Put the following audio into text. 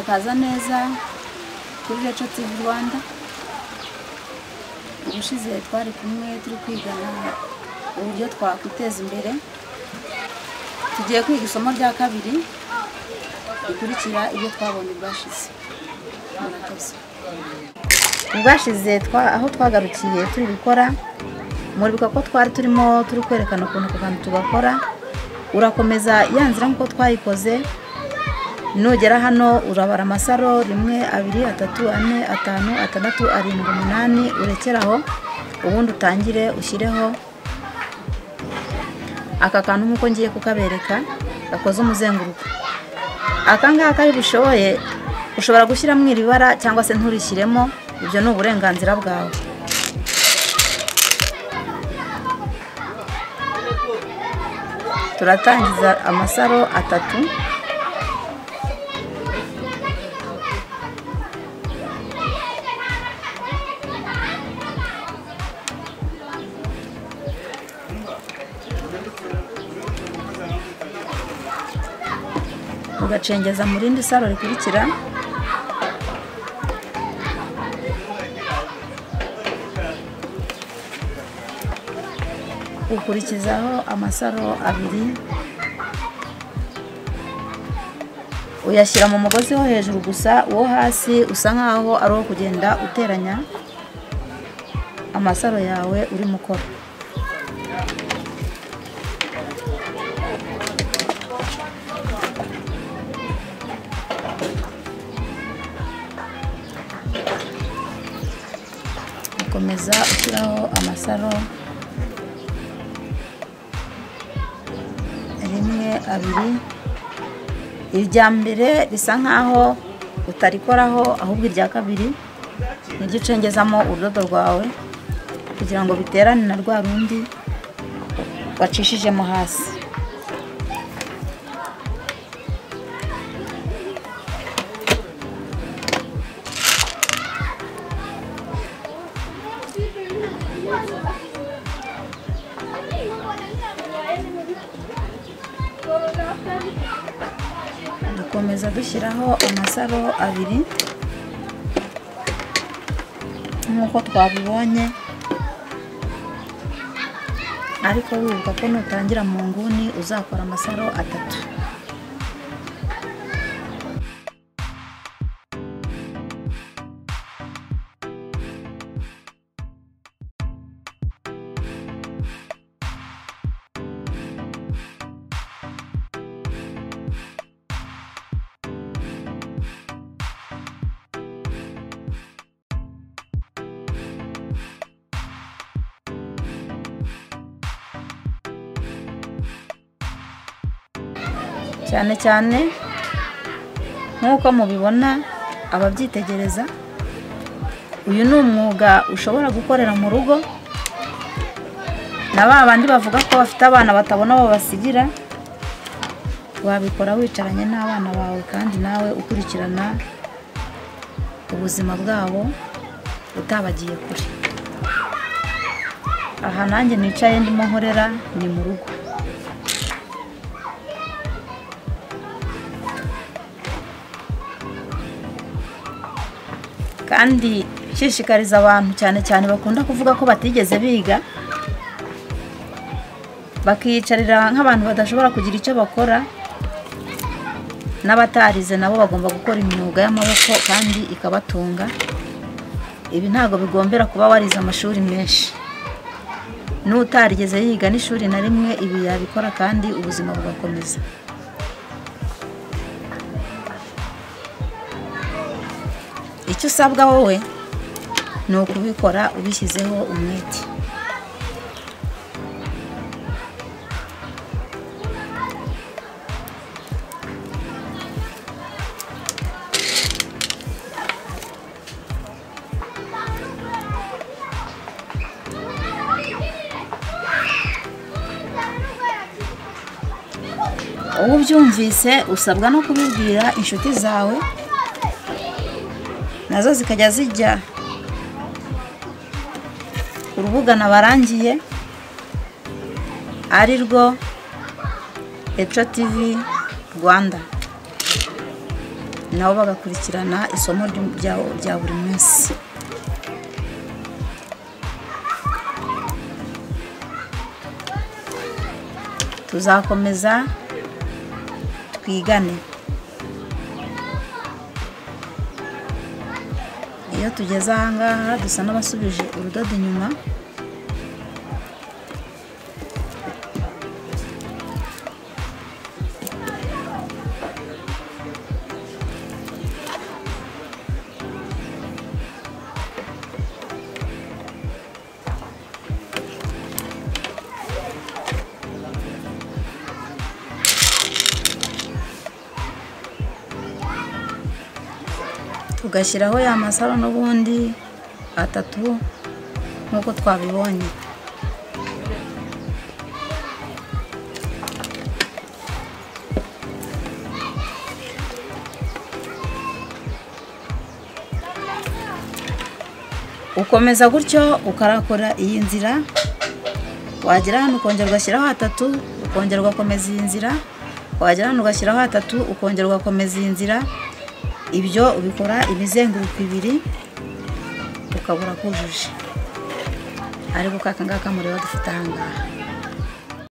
Murakaza neza kuri Reco TV Rwanda. Ubushize twari kumwe turi kwigana uburyo twakwiteza imbere. Tugiye kwiga isomo rya kabiri rikurikira ibyo twabonye ubwashize. Murakoze. Ubwashize aho twagarukiye turi gukora, muribuka ko twari turimo turi kwerekana ukuntu ako kantu tugakora. Urakomeza ya nzira nk'uko twayikoze. Nugera hano urabara amasaro 1 2 3 4 5 6 7 8, urekeraho, ubundi utangire ushyireho aka kantu nk'uko ngiye kukabereka gakoze umuzenguruko. Aka ngaka iyo ubishoboye ushobora gushyiramo iri bara cyangwa se nturishyiremo, ibyo ni uburenganzira bwawe. Turatangiza amasaro 3. Ugacengeza mu rindi saro rikurikira. Ukurikizaho amasaro 2, uyashyira mu mugozi wo hejuru gusa, uwo hasi usa nkaho ari uwo kugenda uteranya amasaro yawe urimo ukora. Ukomeza ushyiraho amasaro 1 2. Irya mbere risa nkaho utarikoraho, ahubwo irya kabiri niryo ucengezamo urudodo rwawe kugira ngo biterane na rwa rundi wacishijemo hasi. Dukomeza dushyiraho amasaro 2 nk'uko twabibonye, ariko wibuka ko nutangira mu nguni uzakora amasaro 3. Cyane cyane nk'uko mubibona ababyitegereza, uyu ni umwuga ushobora gukorera mu rugo, na ba bandi bavuga ko bafite abana batabona aho basigira, wabikora wicaranye n'abana bawe kandi nawe ukurikirana ubuzima bwabo utabagiye kure. Aha nanjye nicaye ndimo nkorera ni mu rugo. Kandi nshishikariza abantu cyane cyane bakunda kuvuga ko batigeze biga, bakiyicarira nk'abantu badashobora kugira icyo bakora, n'abatarize nabo bagomba gukora imyuga y'amaboko kandi ikabatunga. Ibi ntabwo bigombera kuba warize amashuri menshi, n'utarigeze yiga n'ishuri na rimwe ibi yabikora kandi ubuzima bugakomeza. Icyo usabwa wowe ni ukubikora ubishyizeho umwete. Ubu ubyumvise usabwa no kubibwira inshuti zawe, nazo zikajya zijya ku rubuga nabarangiye ari rwo Eco TV Rwanda. nabo bagakurikirana isomo rya buri munsi. Tuzakomeza twigane. Iyo tugeze aha ngaha dusa n'abasubije urudodo inyuma, tugashyiraho ya masaro n'ubundi atatu nk'uko twabibonye. Ukomeza gutyo ukarakora iyi nzira, wagera hano ukongera ugashyiraho atatu, ukongera ugakomeza iyi nzira, wagera hano ugashyiraho atatu, ukongera ugakomeza iyi nzira. Ibyo ubikora imizenguruko ibiri ukabura kujuje. Ariko kaka ngaka mureba dufite aha ngaha.